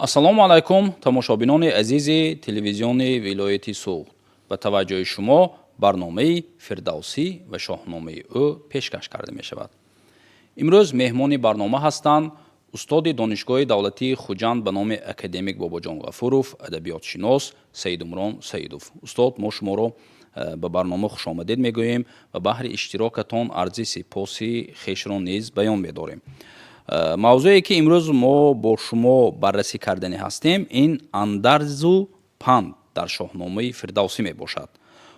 Ассалому алайкум, тамошобинони азизи телевизиони вилояти Суғд. Ба таваҷҷӯҳи шумо барномаи «Фирдавсӣ ва шоҳномаи ӯ» пешкаш карда мешавад. Имрӯз меҳмони барнома ҳастанд устоди Донишгоҳи давлатии Хуҷанд ба номи академик Бобоҷон Ғафуров, адабиётшинос Саидумрон Саидов. Устод, мо шуморо ба барнома хушомадед мегӯем ва баҳри иштирокатон арзи сипоси хешро низ баён медорем. Мавзӯе, ки имрӯз мо бо шумо баррасӣ карданӣ ҳастем, ин андарзу панд дар Шоҳномаи Фирдавсӣ мебошад.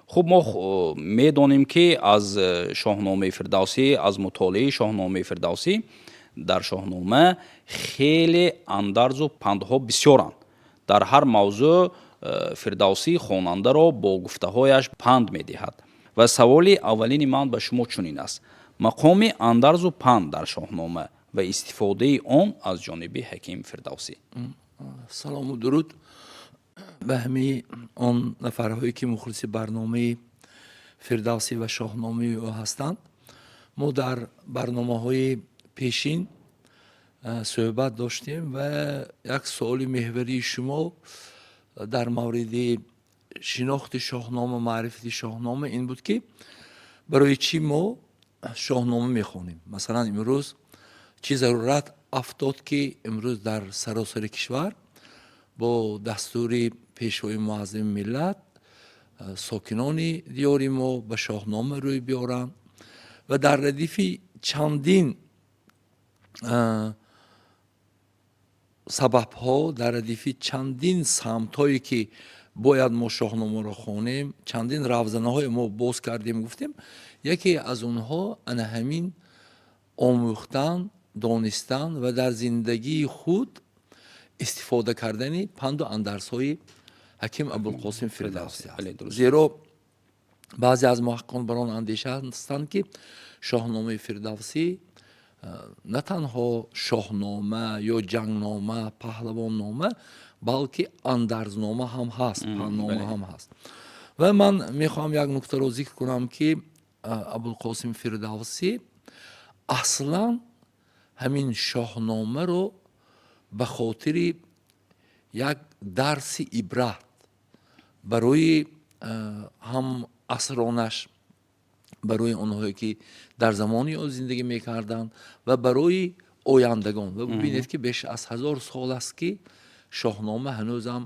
Хуб, мо медонем, ки аз Шоҳномаи Фирдавсӣ, аз мутолиаи Шоҳномаи Фирдавсӣ, дар Шоҳнома хеле андарзу пандҳо бисёранд. Дар ҳар мавзӯъ Фирдавсӣ хонандаро бо гуфтаҳояш панд медиҳад. Ва саволи аввалини ман ба шумо чунин аст: мақоми андарзу панд дар Шоҳнома ва истифодаи он аз ҷониби ҳаким Фирдавсӣ. Салому дуруд ба ҳамаи он нафарҳое, ки мухлиси барномаи «Фирдавсӣ ва шоҳномаи ӯ» ҳастанд. Мо дар барномаҳои пешин суҳбат доштем ва як суоли меҳварии шумо дар мавриди шинохти Шоҳнома, маърифати Шоҳнома ин буд, ки барои чӣ мо Шоҳнома мехонем, масалан, имрӯз чӣ зарурат афтод, ки имрӯз дар саросари кишвар бо дастури Пешвои муаззами миллат сокинони диёри мо ба Шоҳнома рӯй биёранд. Ва дар радифи чандин сабабҳо, дар радифи чандин самтҳое, ки бояд мо Шоҳномаро хонем, чандин равзанаҳое мо боз кардем, гуфтем, яке аз онҳо ана ҳамин омӯхтан, донистан ва дар зиндагии худ истифода кардани панду андарсҳои ҳаким Абулқосим Фирдавсӣ аст. Зеро баъзе аз муҳаққиқон бар он андеша ҳастанд, ки Шоҳномаи Фирдавсӣ на танҳо шоҳнома ё ҷангнома, паҳлавоннома, балки андарзнома ҳам ҳаст, панднома ҳам ҳаст. Ва ман мехоҳам як нуктаро зикр кунам, ки Абулқосим Фирдавсӣ аслан ҳамин Шоҳномаро ба хотири як дарси ибрат барои ҳам асронаш, барои онҳое, ки дар замони ӯ зиндагӣ мекарданд, ва барои ояндагон. Ва бибинед, ки беш аз 1000 сол аст, ки Шоҳнома ҳанӯзам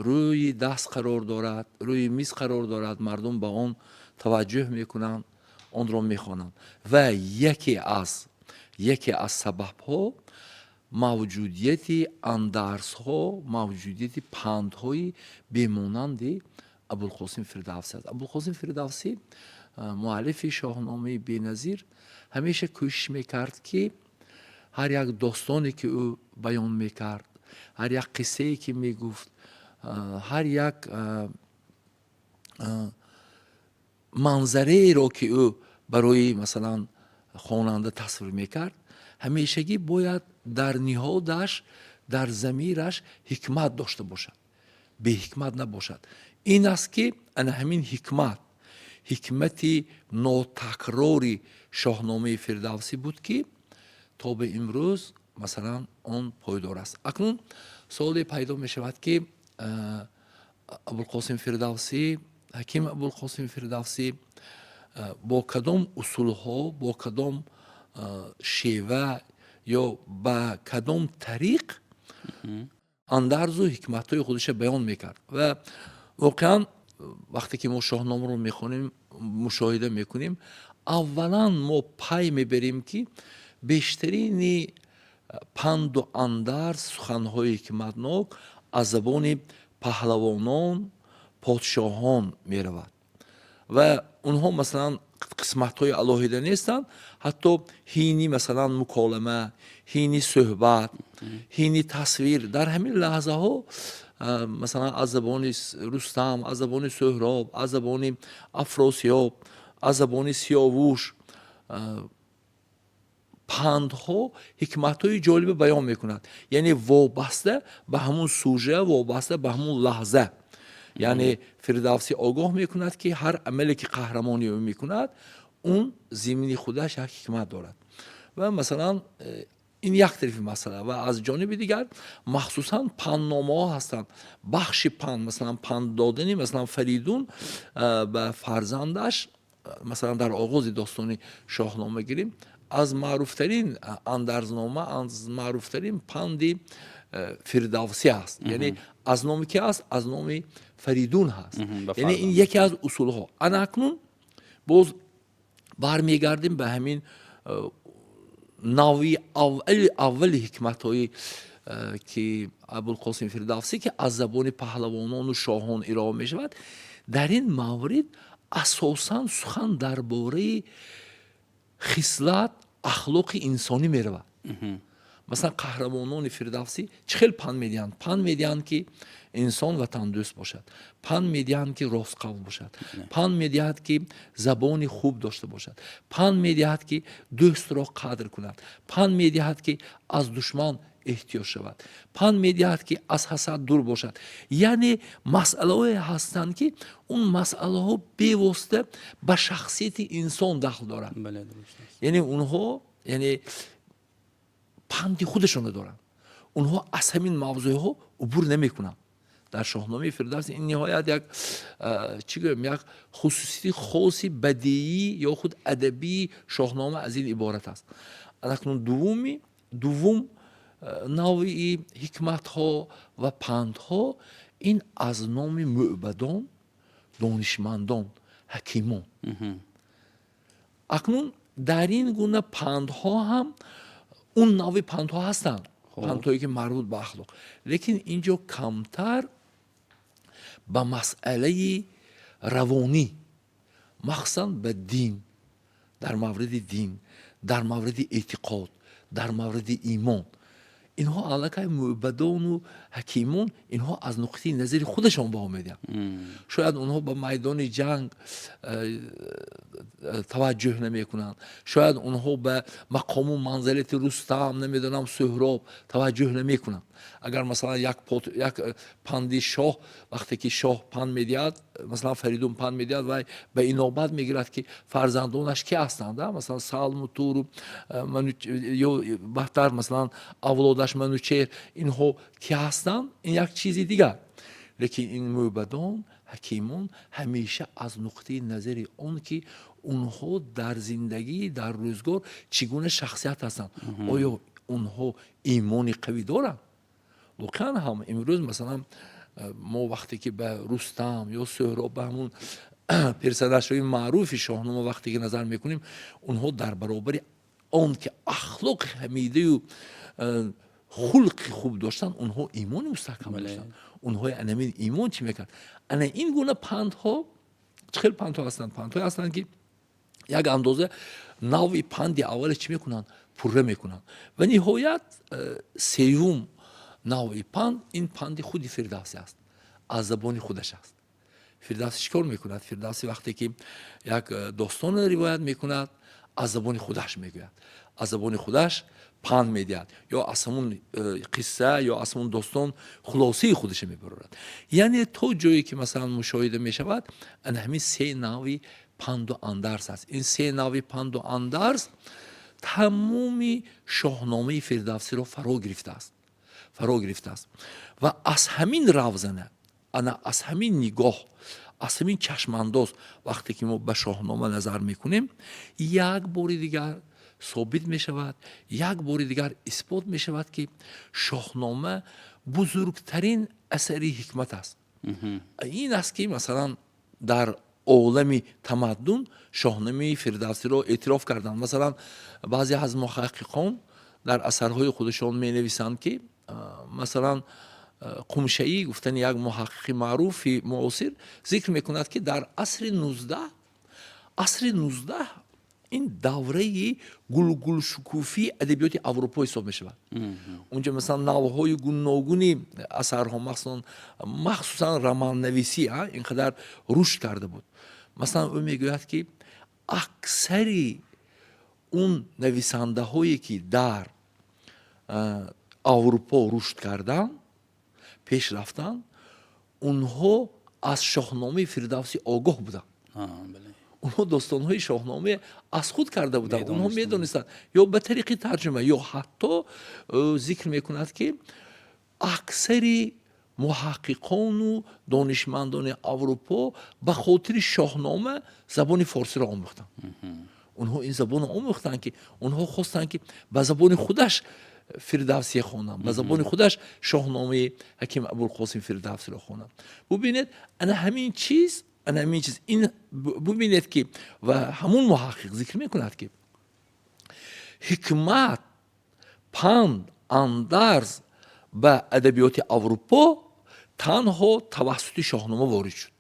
рӯи даст қарор дорад, рӯи миз қарор дорад, мардум ба он таваҷҷӯҳ мекунанд, онро мехонанд. Ва яке аз сабабҳо мавҷудияти андарсҳо, мавҷудияти пандҳои бемонанди Абулқосим Фирдавсӣ аст. Абулқосим Фирдавсӣ, муаллифи Шоҳномаи беназир, ҳамеша кӯшиш мекард, ки ҳар як достоне, ки ӯ баён мекард, ҳар як қиссае, ки мегуфт, ҳар як манзараеро, ки ӯ барои, масалан, хонанда тасвир мекард, ҳамешагӣ бояд дар ниҳодаш, дар замираш ҳикмат дошта бошад, беҳикмат набошад. Ин аст, ки ана ҳамин ҳикмат, ҳикмати нотакрори Шоҳномаи Фирдавсӣ буд, ки то ба имрӯз, масалан, он пойдор аст. Акнун суоле пайдо мешавад, ки Абулқосим Фирдавсӣ, ҳаким Абулқосим Фирдавсӣ бо кадом усулҳо, бо кадом шева ё ба кадом тариқ андарзу ҳикматҳои худашро баён мекард? Ва воқеан, вақте ки мо Шоҳномаро мехонем, мушоҳида мекунем, аввалан мо пай мебарем, ки бештарини панду андарз, суханҳои ҳикматнок аз забони паҳлавонон, подшоҳон меравад. Ва онҳо, масалан, қисматҳои алоҳида нестанд, ҳатто ҳини, масалан, муколама, ҳини суҳбат, ҳини тасвир, дар ҳамин лаҳзаҳо, масалан, аз забони Рустам, аз забони Суҳроб, аз забони Афросиёб, аз забони Сиёвуш пандҳо, ҳикматҳои ҷолибе баён мекунад, яъне вобаста ба ҳамун сужа, вобаста ба ҳамун лаҳза. Яъне Фирдавсӣ огоҳ мекунад, ки ҳар амале, ки қаҳрамони ӯ мекунад, он зимни худаш як ҳикмат дорад. Ва масалан Ин як тарафи масъала, ва аз ҷониби дигар махсусан пандномаҳо ҳастанд. Бахши панд, масалан, панд додани, масалан, Фаридун ба фарзандаш, масалан, дар оғози достони Шоҳнома гирем, аз маъруфтарин андарзнома, аз маъруфтарин панди Фирдавсӣ аст. Яъне аз номи ки аст? Аз номи Фаридун ҳаст. Яъне ин яке аз усулҳо. Ана акнун боз бармегардем ба ҳамин навъи аввали ҳикматҳои, ки Абулқосим Фирдавсӣ, ки аз забони паҳлавонону шоҳон ироа мешавад. Дар ин маврид асосан сухан дар бораи хислат, ахлоқи инсонӣ меравад. Масалан, қаҳрамонони Фирдавсӣ чӣ хел панд медиҳанд? Панд медиҳанд, ки инсон ватандӯст бошад, панд медиҳанд, ки ростқавл бошад, панд медиҳад, ки забони хуб дошта бошад, панд медиҳад, ки дӯстро қадр кунад, панд медиҳад, ки аз душман эҳтиёт шавад, панд медиҳад, ки аз ҳасад дур бошад. Яъне масъалаҳое ҳастанд, ки он масъалаҳо бевосита ба шахсияти инсон дахл дорад. Яъне онҳо, яъне, панди худашонро доранд, онҳо аз ҳамин мавзӯъҳо убур намекунанд. Дар Шоҳномаи Фирдавсӣ ин ниҳоят як, чӣ гӯям, як хусусияти хоси бадеӣ ё худ адабии Шоҳнома аз ин иборат аст. Акнун дуввум навъи ҳикматҳо ва пандҳо ин аз номи мӯбадон, донишмандон, ҳакимон. Акнун дар ин гуна пандҳо ҳам он навъи пандҳо ҳастанд, пандҳое, ки марбут ба ахлоқ, лекин ин ҷо камтар ба масъалаи равонӣ, махсусан ба дин, дар мавриди дин, дар мавриди эътиқод, дар мавриди имон. Инҳо аллакай мӯбадону ҳакимон, инҳо аз нуқтаи назари худашон баҳо медиҳанд. Шояд онҳо ба майдони ҷанг таваҷҷӯҳ намекунанд, шояд онҳо ба мақому манзилати Рустам, намедонам, Суҳроб таваҷҷӯҳ намекунанд. Агар, масалан, як панди шоҳ, вақте ки шоҳ панд медиҳад, масалан, Фаридун панд медиҳад, вай ба инобат мегирад, ки фарзандонаш ки ҳастанд, масалан, Салму Туру ё баҳтар, масалан, авлодаш Манучеҳр, инҳо ки ҳастанд, ин як чизи дигар. Лекин ин мӯбадон, ҳакимон ҳамеша аз нуқтаи назари он, ки онҳо дар зиндагӣ, дар рӯзгор чӣ гуна шахсият ҳастанд, оё онҳо имони қавӣ доранд. Воқеан ҳам имрӯз, масалан, мо вақте ки ба Рустам ё Суҳроб, ба ҳамун персонажҳои маъруфи Шоҳнома вақте ки назар мекунем, онҳо дар баробари он ки ахлоқи ҳамидаю хулқи хуб доштанд, онҳо имони мустаҳкам доштанд. Онҳои анамин имон чӣ мекард? Ана ин гуна пандҳо чӣ хел пандҳо ҳастанд? Пандҳое ҳастанд, ки як андоза навъи панди аввале чӣ мекунанд? Пурра мекунанд. Ва ниҳоят сеюм навъи панд ин панди худи Фирдавсӣ аст, аз забони худаш аст. Фирдавсӣ чӣ кор мекунад? Фирдавсӣ вақте ки як достонро ривоят мекунад, аз забони худаш мегӯяд, аз забони худаш панд медиҳад ё аз ҳамун қисса ё аз ҳамун достон хулосаи худаша мебарорад. Яъне то ҷое ки, масалан, мушоҳида мешавад, ана ҳамин се навъи панду андарз аст. Ин се навъи панду андарз тамоми Шоҳномаи Фирдавсиро фаро гирифтааст. Ва аз ҳамин равзана, ана аз ҳамин нигоҳ, аз ҳамин чашмандоз вақте ки мо ба Шоҳнома назар мекунем, як бори дигар собит мешавад, як бори дигар исбот мешавад, ки Шоҳнома бузургтарин асари ҳикмат аст. Ин аст, ки, масалан, дар олами тамаддун Шоҳномаи Фирдавсиро эътироф карданд. Масалан, баъзе аз муҳаққиқон дар асарҳои худашон менависанд, ки, масалан, Қумшаӣ гуфтани як муҳаққиқи маъруфи муосир зикр мекунад, ки дар асри 19, асри 19 ин давраи гулгулшукуфии адабиёти Аврупо ҳисоб мешавад. Унҷо, масалан, навъҳои гуногуни асарҳо, махсусан романнависӣ ин қадар рушд карда буд. Масалан, ӯ мегӯяд, ки аксари он нависандаҳое, ки дар Аврупо рушд карданд, пеш рафтанд, онҳо аз Шоҳномаи Фирдавсӣ огоҳ буданд. Онҳо достонҳои Шоҳнома аз худ карда буданд, онҳо медонистанд ё ба тариқи тарҷума, ё ҳатто зикр мекунад, ки аксари муҳаққиқону донишмандони Аврупо ба хотири Шоҳнома забони форсиро омӯхтанд. Онҳо ин забонро омӯхтанд, ки онҳо хостанд, ки ба забони худаш Фирдавсие хонанд, ба забони худаш Шоҳномаи Ҳаким Абулқосим Фирдавсиро хонанд. Бубинед, ана ҳамин чиз, ана ҳамин чиз ин, бубинед, ки ва ҳамун муҳаққиқ зикр мекунад, ки ҳикмат, панд, андарз ба адабиёти Аврупо танҳо тавассути Шоҳнома ворид шуд.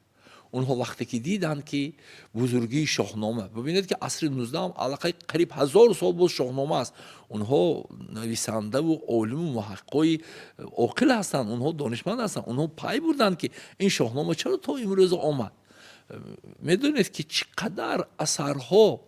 Онҳо вақте ки диданд, ки бузургии Шоҳнома, бубинед, ки асри 19-ум, аллакай қариб 1000 сол боз Шоҳнома аст. Онҳо нависандаву олиму муҳаққиқои оқил ҳастанд, онҳо донишманд ҳастанд. Онҳо пай бурданд, ки ин Шоҳнома чаро то имрӯза омад. Медонед, ки чӣ қадар асарҳо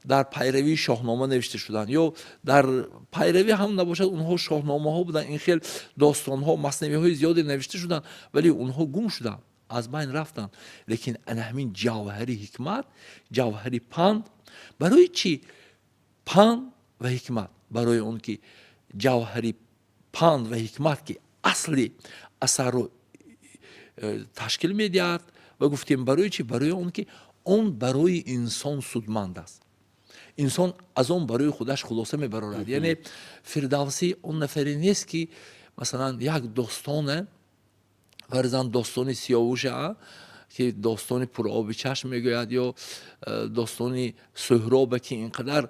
дар пайравии Шоҳнома навишта шуданд ё дар пайравӣ ҳам набошад, онҳо шоҳномаҳо буданд, ин хел достонҳо, маснавиҳои зиёде навишта шуданд, вале онҳо гум шуданд, аз байн рафтанд. Лекин ана ҳамин ҷавҳари ҳикмат, ҷавҳари панд. Барои чӣ панд ва ҳикмат? Барои он ки ҷавҳари панд ва ҳикмат, ки асли асарро ташкил медиҳад. Ва гуфтем, барои чӣ? Барои он ки он барои инсон судманд аст, инсон аз он барои худаш хулоса мебарорад. Яъне Фирдавсӣ он нафаре нест, ки масалан як достоне, фарзан достони Сиёвуша, ки достони пуроби чашм мегӯяд, ё достони Суҳробе, ки ин қадар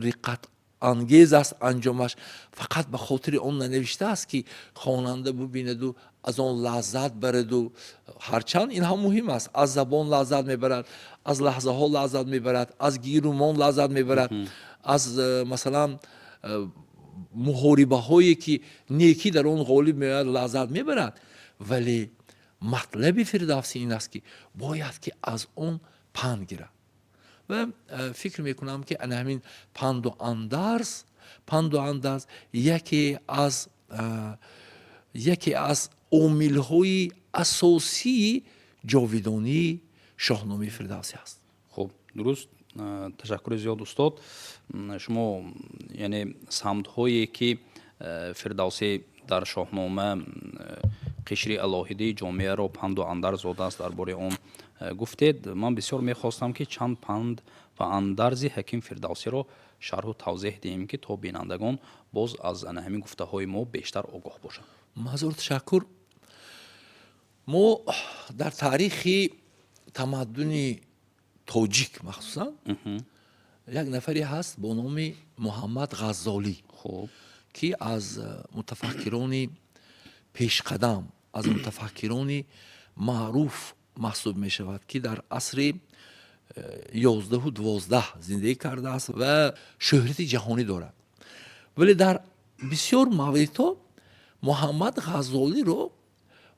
риққатангез аст анҷомаш, фақат ба хотири он нанавиштааст, ки хонанда бубинаду аз он лаззат бараду. Ҳарчанд ин ҳам муҳим аст, аз забон лаззат мебарад, аз лаҳзаҳо лаззат мебарад, аз гирумон лаззат мебарад, аз масалан муҳорибаҳое, ки некӣ дар он ғолиб меояд, лаззат мебарад. Вале матлаби Фирдавсӣ ин аст, ки бояд ки аз он панд гирад. Ва фикр мекунам, ки ана ҳамин панду андарз яке аз омилҳои асосии ҷовидонии Шоҳномаи Фирдавсӣ аст. Хуб, дуруст, ташаккури зиёд, устод. Шумо, яъне самтҳое, ки Фирдавсӣ дар Шоҳнома қишри алоҳидаи ҷомеаро панду андарз додааст, дар бораи он гуфтед. Ман бисёр мехостам, ки чанд панд ва андарзи Ҳаким Фирдавсиро шарҳу тавзеҳ диҳем, ки то бинандагон боз аз ана ҳамин гуфтаҳои мо бештар огоҳ бошанд. Ҳазор ташаккур. Мо дар таърихи тамаддуни тоҷик махсусан як нафаре ҳаст бо номи Муҳаммад Ғаззолӣ, ки аз мутафаккирони пешқадам, аз мутафаккирони маъруф маҳсуб мешавад, ки дар асри 11-у 12 зиндагӣ кардааст ва шӯҳрати ҷаҳонӣ дорад. Вале дар бисёр мавридҳо Муҳаммад Ғаззолиро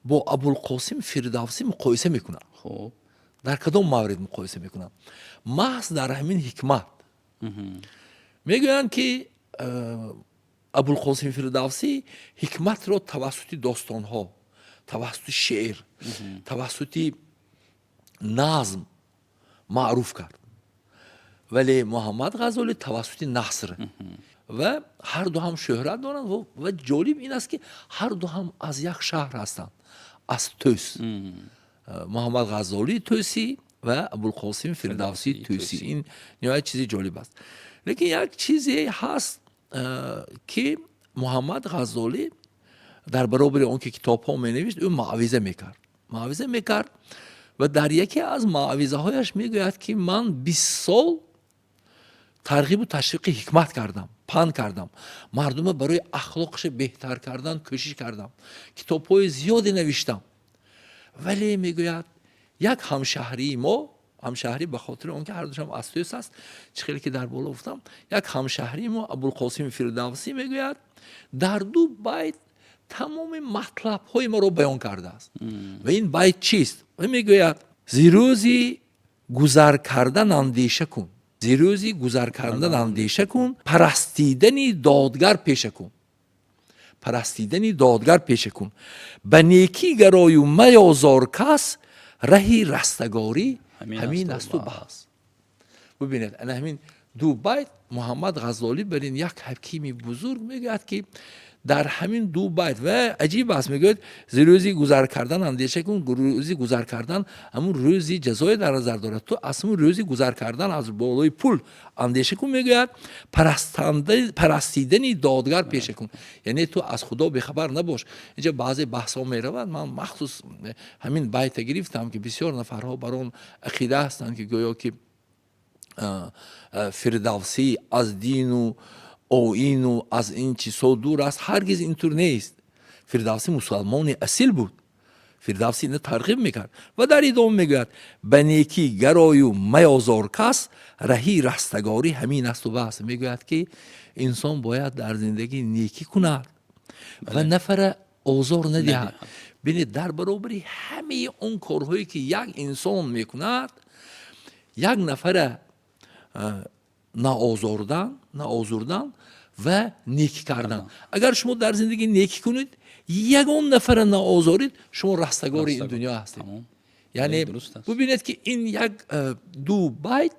бо Абулқосим Фирдавсӣ муқоиса мекунанд. Дар кадом маврид муқоиса мекунанд? Маҳз дар ҳамин ҳикмат. Мегӯянд, ки Абулқосим Фирдавсӣ ҳикматро тавассути достонҳо, тавассути шеър, тавассути назм маъруф кард, вале Муҳаммад Ғазолӣ тавассути наср. Ва ҳарду ҳам шӯҳрат доранд. Ва ҷолиб ин аст, ки ҳарду ҳам аз як шаҳр ҳастанд, аз Тӯс. Муҳаммад Ғазолии Тӯсӣ ва Абулқосим Фирдавсии Тӯсӣ. Ин ниҳоят чизи ҷолиб аст. Лекин як чизе ҳаст, ки Муҳаммад Ғазолӣ дар баробари он ки китобҳо менавишт, ӯ маъвиза мекард, маъвиза мекард. Ва дар яке аз маъвизаҳояш мегӯяд, ки ман 20 сол тарғибу ташвиқи ҳикмат кардам, панд кардам, мардума барои ахлоқша беҳтар кардан кӯшиш кардам, китобҳои зиёде навиштам. Вале мегӯяд, як ҳамшаҳрии мо, ҳамшаҳрӣ ба хотири он ки ҳардушам аз Тӯс аст, чӣ хеле ки дар боло гуфтам, як ҳамшаҳрии мо Абулқосими Фирдавсӣ, мегӯяд, дар ду байт тамоми матлабҳои маро баён кардааст. Ва ин байт чист? Ва мегӯяд: «Зи рӯзи гузар кардан андеша кун, зи рӯзи гузар кардан андеша кун, парастидани додгар пеша кун, парастидани додгар пеша кун, ба некӣ гарою маёзор кас, раҳи растагорӣ Ҳамин асту бас. Бубинед, ана ҳамин ду байт Муҳаммад Ғаззолӣ бар ин як ҳакими бузург мегӯяд, ки дар ҳамин ду байт ва аҷиб аст, мегӯяд: зи рӯзи гузар кардан андеша кун. Рӯзи гузар кардан ҳамун рӯзи ҷазое дар назар дорад. Ту аз ҳамун рӯзи гузар кардан аз болои пул андеша кун, мегӯяд, парастидани додгар пеша кун. Яъне ту аз Худо бехабар набош. Инҷа баъзе баҳсҳо меравад. Ман махсус ҳамин байта гирифтам, ки бисёр нафарҳо бар он ақида ҳастанд, ки гӯё ки Фирдавсӣ аз дину оину аз ин чизҳо дур аст. Ҳаргиз интур нест. Фирдавсӣ мусалмони асил буд. Фирдавсӣ ина тарғиб мекард ва дар идома мегӯяд: ба некӣ гарою маёзор кас, раҳи растагорӣ ҳамин асту бас. Мегӯяд, ки инсон бояд дар зиндагӣ некӣ кунад ва нафара озор надиҳад. Бинед, дар баробари ҳамаи он корҳое, ки як инсон мекунад, як нафара наозурдан ва некӣ кардан. Агар шумо дар зиндагӣ некӣ кунед, ягон нафара наозорид, шумо растагори ин дунё ҳастед. Яъне бубинед, ки ин як ду байт,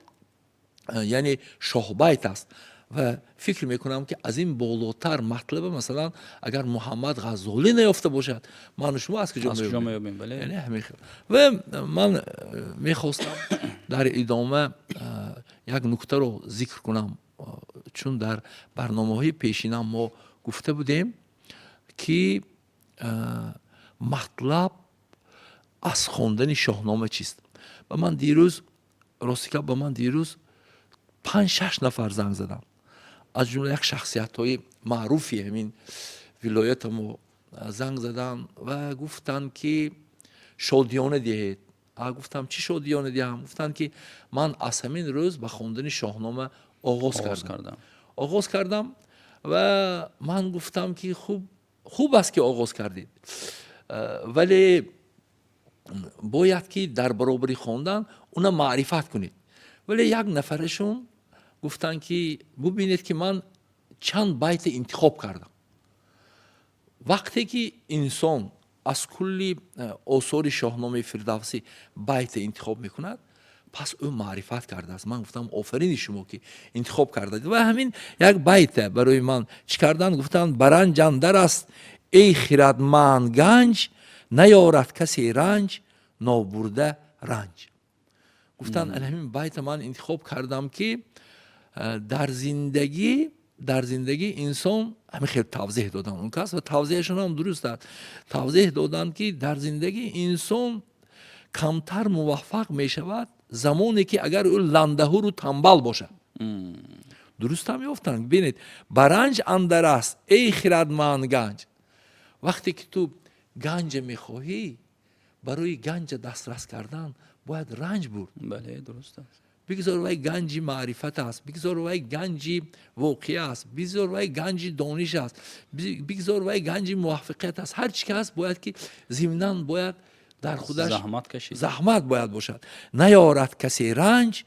яъне шоҳбайт аст. Ва фикр мекунам, ки аз ин болотар матлаба, масалан, агар Муҳаммад Ғаззолӣ наёфта бошад, ману шумо аз куҷо меёбем? Ва ман мехостам дар идома як нуктаро зикр кунам, чун дар барномаҳои пешинам мо гуфта будем, ки матлаб аз хондани Шоҳнома чист. Ба ман дирӯз, рости гап, ба ман дирӯз панҷ шаш нафар занг заданд, аз ҷумла як шахсиятҳои маъруфи ҳамин вилоятамо занг заданд ва гуфтанд, ки шодиёна диҳед. Гуфтам: чӣ шодиёна диҳам? Гуфтанд, ки ман аз ҳамин рӯз ба хондани Шоҳнома оғоз кардам. Ва ман гуфтам, ки хуб, хуб аст, ки оғоз кардед, вале бояд ки дар баробари хондан уна маърифат кунед. Вале як нафарашон гуфтанд, ки бубинед, ки ман чанд байта интихоб кардам. Вақте ки инсон аз кулли осори Шоҳномаи Фирдавсӣ байта интихоб мекунад, пас ӯ маърифат кардааст. Ман гуфтам: офарини шумо, ки интихоб кардад. Ва ҳамин як байта барои ман чӣ карданд, гуфтанд: ба ранҷ андар аст, эй хирадманд, ганҷ, наёрад касе ранҷ нобурда ранҷ. Гуфтанд: ана ҳамин байта ман интихоб кардам, ки дар зиндагӣ инсон ҳамин хел тавзеҳ доданд он кас ва тавзеҳашон ҳам дуруст аст. Тавзеҳ доданд, ки дар зиндагӣ инсон камтар муваффақ мешавад, замоне ки агар ӯ ландаҳуру тамбал бошад. Дурустам ёфтанд. Бинед: ба ранҷ андар аст, эй хирадманд, ганҷ. Вақте ки ту ганҷа мехоҳӣ, барои ганҷа дастрас кардан бояд ранҷ бурд. Бале, дуруст аст. Бигзор вай ганҷи маърифат аст, бигзор вай ганҷи воқеа аст, бигзор вай ганҷи дониш аст, бигзор вай ганҷи муваффақият аст, ҳар чи ки ҳаст, бояд ки зимнан бояд дар худаш заҳмат кашид. Заҳмат бояд бошад. Наёрад касе ранҷ,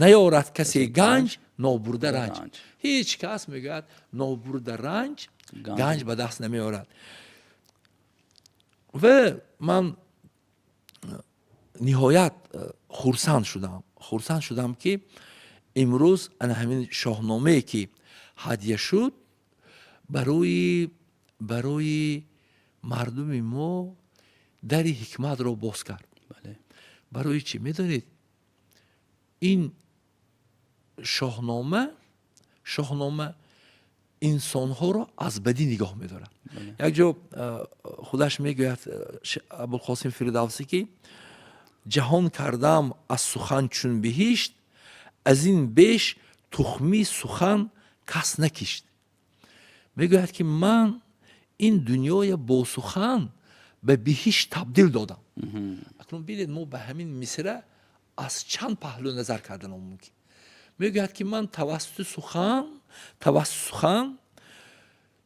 наёрад касе ганҷ нобурда ранҷ. Ҳеҷ кас, мегӯяд, нобурда ранҷ ганҷ ба даст намеорад. Ва ман ниҳоят хурсанд шудам, хурсанд шудам, ки имрӯз ана ҳамин Шоҳномае, ки ҳадя шуд, барои мардуми мо дари ҳикматро боз кард. Барои чӣ, медонед? Ин Шоҳнома инсонҳоро аз бадӣ нигоҳ медорад. Як ҷо худаш мегӯяд, Абулқосим Фирдавсӣ, ки ҷаҳон кардам аз сухан чун биҳишт, аз ин беш тухми сухан кас накишт. Мегӯяд, ки ман ин дунёя бо сухан ба биҳишт табдил додам. Акнун бинед, мо ба ҳамин мисра аз чанд паҳлӯ назар карданам мумкин. Мегӯяд, ки ман тавассути сухан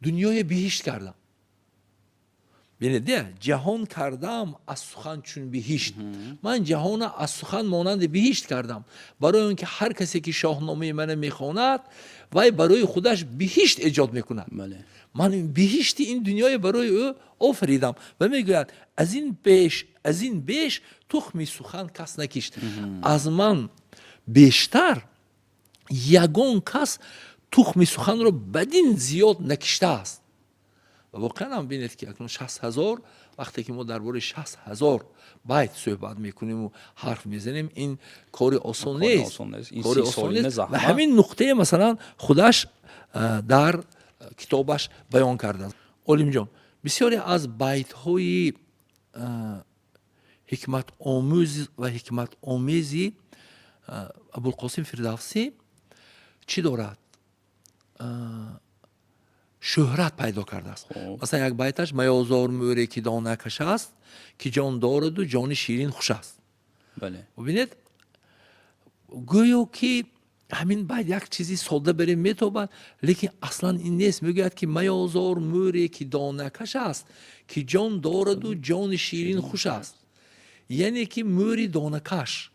дунёя биҳишт кардам. Бинед, ҷаҳон кардам аз сухан чун биҳишт, ман ҷаҳона аз сухан монанди биҳишт кардам, барои он ки ҳар касе ки Шоҳномаи мана мехонад, вай барои худаш биҳишт эҷод мекунад. Ман биҳишти ин дунёя барои ӯ офаридам. Ва мегӯяд, аз ин пеш Аз ин беш тухми сухан кас накишт. Аз ман бештар ягон кас тухми суханро бадин зиёд накиштааст. Ва воқеан ҳам бинед, ки акнун 60 0, вақте ки мо дар бораи 60 0 байт суҳбат мекунему ҳарф мезанем, ин кори осон нест. Кори осон нест. Ва ҳамин нуқтае, масалан, худаш дар китобаш баён кардааст. Олимҷон, бисёре аз байтҳои ҳикматомӯз ва ҳикматомези Абулқосим Фирдавсӣ чӣ дорад, шӯҳрат пайдо кардааст. Масалан, як байташ: «Маёзор мӯре, ки донакаш аст, ки ҷон дораду ҷони ширин хуш аст». Бубинед, гӯё ки ҳамин байт як чизи содда барем метобад, лекин аслан ин нест. Мегӯяд, ки маёзор мӯре, ки донакаш аст, ки ҷон дораду ҷони ширин хуш аст. Яъне ки мӯри донакаш,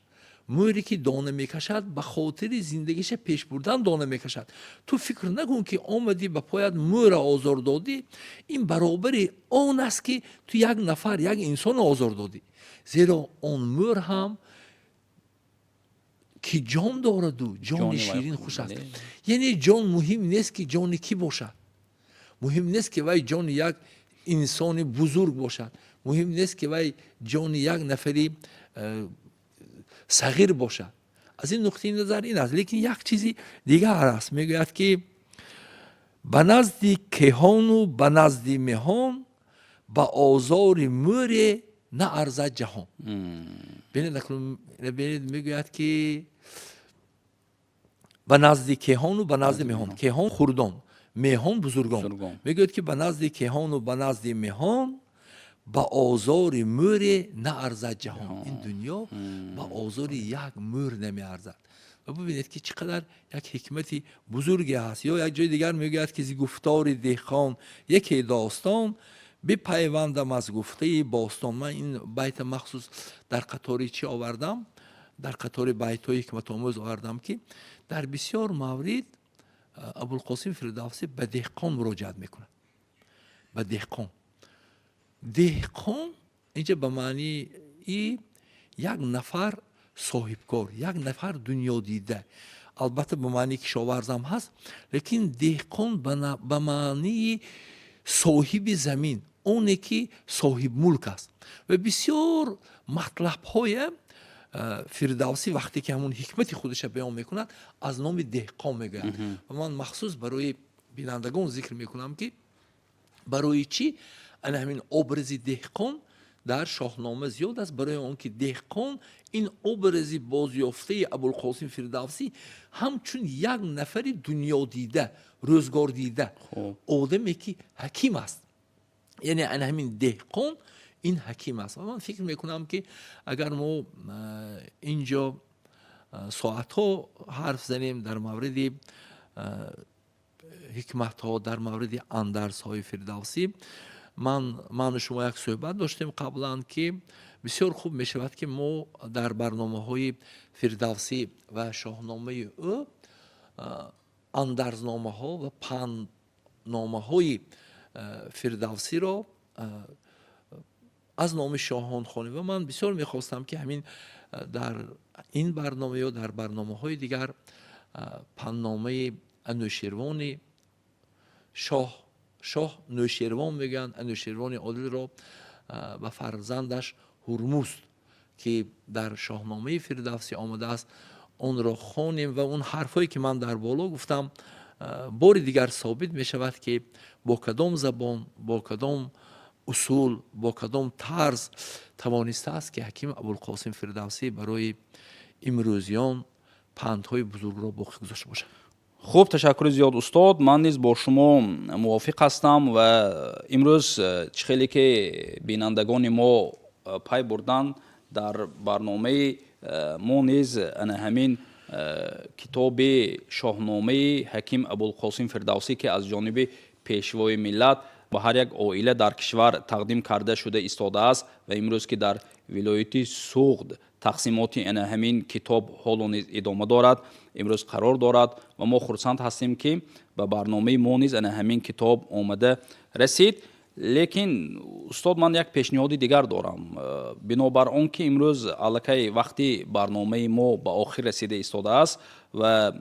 мӯре ки дона мекашад, ба хотири зиндагиша пеш бурдан дона мекашад. Ту фикр накун, ки омадӣ, ба поят мӯра озор додӣ, ин баробари он аст, ки ту як нафар, як инсонро озор додӣ, зеро он мӯр ҳам ки ҷон дораду ҷони ширин хуш аст. Яъне ҷон муҳим нест, ки ҷони кӣ бошад, муҳим нест, ки вай ҷони як инсони бузург бошад, муҳим нест, ки вай ҷони як нафари сағир бошад. Аз ин нуқтаи назар ин аст. Лекин як чизи дигар аст. Мегӯяд, ки ба назди кеҳону ба назди меҳон ба озори мӯре наарзад ҷаҳон. Бинед, бинед, мегӯяд, ки ба назди кеҳону ба назди меҳон. Кеҳон — хурдон, меҳон — бузургон. Мегӯяд, ки ба назди кеҳону ба назди меҳон ба озори мӯре наарзад ҷаҳон. Ин дунё ба озори як мӯр намеарзад. Ва бубинед, ки чӣ қадар як ҳикмати бузурге ҳаст. Ё як ҷои дигар мегӯяд, ки зи гуфтори деҳқон яке достон бипайвандам аз гуфтаи бостон. Ман ин байта махсус дар қатори чӣ овардам? Дар қатори байтҳои ҳикматомӯз овардам, ки дар бисёр маврид Абулқосим Фирдавсӣ ба деҳқон муроҷиат мекунад, ба деҳқон. Деҳқон инҷа ба маънии як нафар соҳибкор, як нафар дунёдида, албатта, ба маънии кишоварзам ҳаст, лекин деҳқон ба маънии соҳиби замин, оне ки соҳибмулк аст. Ва бисёр матлабҳоя Фирдавсӣ, вақте ки ҳамун ҳикмати худаша баён мекунад, аз номи деҳқон мегӯяд. Ва ман махсус барои бинандагон зикр мекунам, ки барои чӣ ана ҳамин образи деҳқон дар Шоҳнома зиёд аст. Барои он ки деҳқон, ин образи бозёфтаи Абулқосим Фирдавсӣ, ҳамчун як нафари дунёдида, рӯзгордида, одаме ки ҳаким аст. Яъне ана ҳамин деҳқон ин ҳаким аст. Ва ман фикр мекунам, ки агар мо инҷо соатҳо ҳарф занем дар мавриди ҳикматҳо, дар мавриди андарсҳои Фирдавсӣ, ману шумо як суҳбат доштем қаблан, ки бисёр хуб мешавад, ки мо дар барномаҳои Фирдавсӣ ва Шоҳномаи ӯ андарзномаҳо ва пандномаҳои Фирдавсиро аз номи шоҳон хонем. Ва ман бисёр мехостам, ки ҳамин дар ин барнома ё дар барномаҳои дигар пандномаи Анӯшервони шоҳ, шоҳ Нӯшервон мегӯянд, Анӯшервони Одилро ба фарзандаш Ҳурмузд, ки дар Шоҳномаи Фирдавсӣ омадааст, онро хонем. Ва он ҳарфҳое ки ман дар боло гуфтам, бори дигар собит мешавад, ки бо кадом забон, бо кадом усул, бо кадом тарз тавонистааст, ки ҳаким Абулқосим Фирдавсӣ барои имрӯзиён пандҳои бузургро боқӣ гузошта бошад. Хуб, ташаккури зиёд, устод. Ман низ бо шумо мувофиқ ҳастам. Ва имрӯз, чӣ хеле ки бинандагони мо пай бурданд, дар барномаи мо низ ана ҳамин китоби Шоҳномаи ҳаким Абулқосим Фирдавсӣ, ки аз ҷониби Пешвои миллат ба ҳар як оила дар кишвар тақдим карда шуда истодааст ва имрӯз ки дар вилояти Суғд тақсимоти ана ҳамин китоб ҳоло низ идома дорад, имрӯз қарор дорад ва мо хурсанд ҳастем, ки ба барномаи мо низ ана ҳамин китоб омада расид. Лекин, устод, ман як пешниҳоди дигар дорам. Бинобар он ки имрӯз аллакай вақти барномаи мо ба охир расида истодааст ва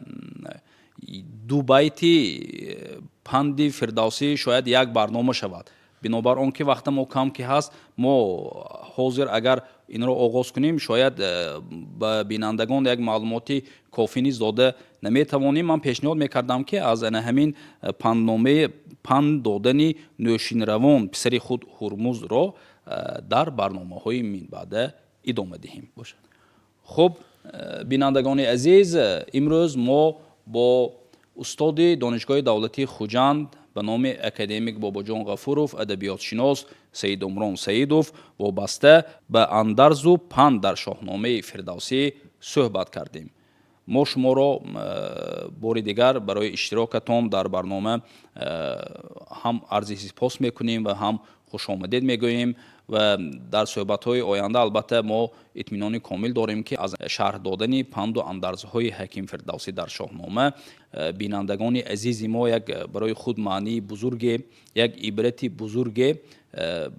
ду байти панди Фирдавсӣ шояд як барнома шавад, бинобар он ки вақта мо кам ки ҳаст, мо ҳозир агар инро оғоз кунем, шояд ба бинандагон як маълумоти кофӣ низ дода наметавонем. Ман пешниҳод мекардам, ки аз ана ҳамин пандномаи панд додани Нӯшинравон писари худ Ҳурмузро дар барномаҳои минбаъда идома диҳем. Хуб, бинандагони азиз, имрӯз мо бо устоди Донишгоҳи давлатии Хуҷанд ба номи академик Бобоҷон Ғафуров, адабиётшинос Саидумрон Саидов вобаста ба андарзу панд дар Шоҳномаи Фирдавсӣ суҳбат кардем. Мо шуморо бори дигар барои иштирокатон дар барнома ҳам арзи сипос мекунем ва ҳам хушомадед мегӯем ва дар суҳбатҳои оянда, албатта, мо итминони комил дорем, ки аз шарҳ додани панду андарзҳои ҳаким Фирдавсӣ дар Шоҳнома бинандагони азизи мо як барои худ маънии бузурге, як ибрати бузурге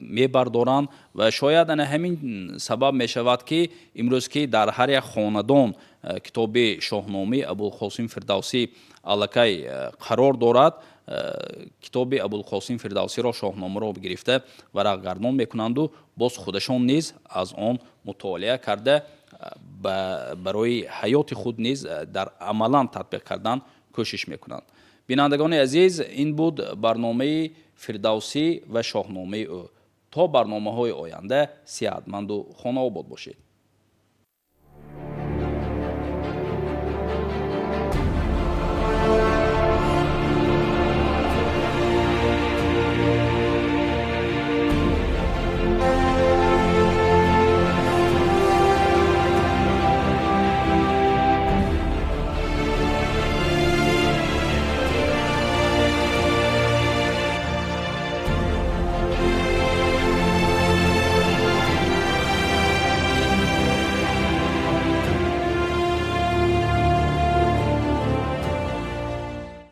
мебардоранд. Ва шояд ана ҳамин сабаб мешавад, ки имрӯз ки дар ҳар як хонадон китоби Шоҳномаи Абулқосим Фирдавсӣ аллакай қарор дорад, китоби Абулқосим Фирдавсиро, Шоҳномаро гирифта варақгардон мекунанду боз худашон низ аз он мутолиа карда, барои ҳаёти худ низ дар амалан татбиқ кардан кӯшиш мекунанд. Бинандагони азиз, ин буд барномаи «Фирдавсӣ ва Шоҳномаи ӯ». То барномаҳои оянда сиҳатманду хонаобод бошед.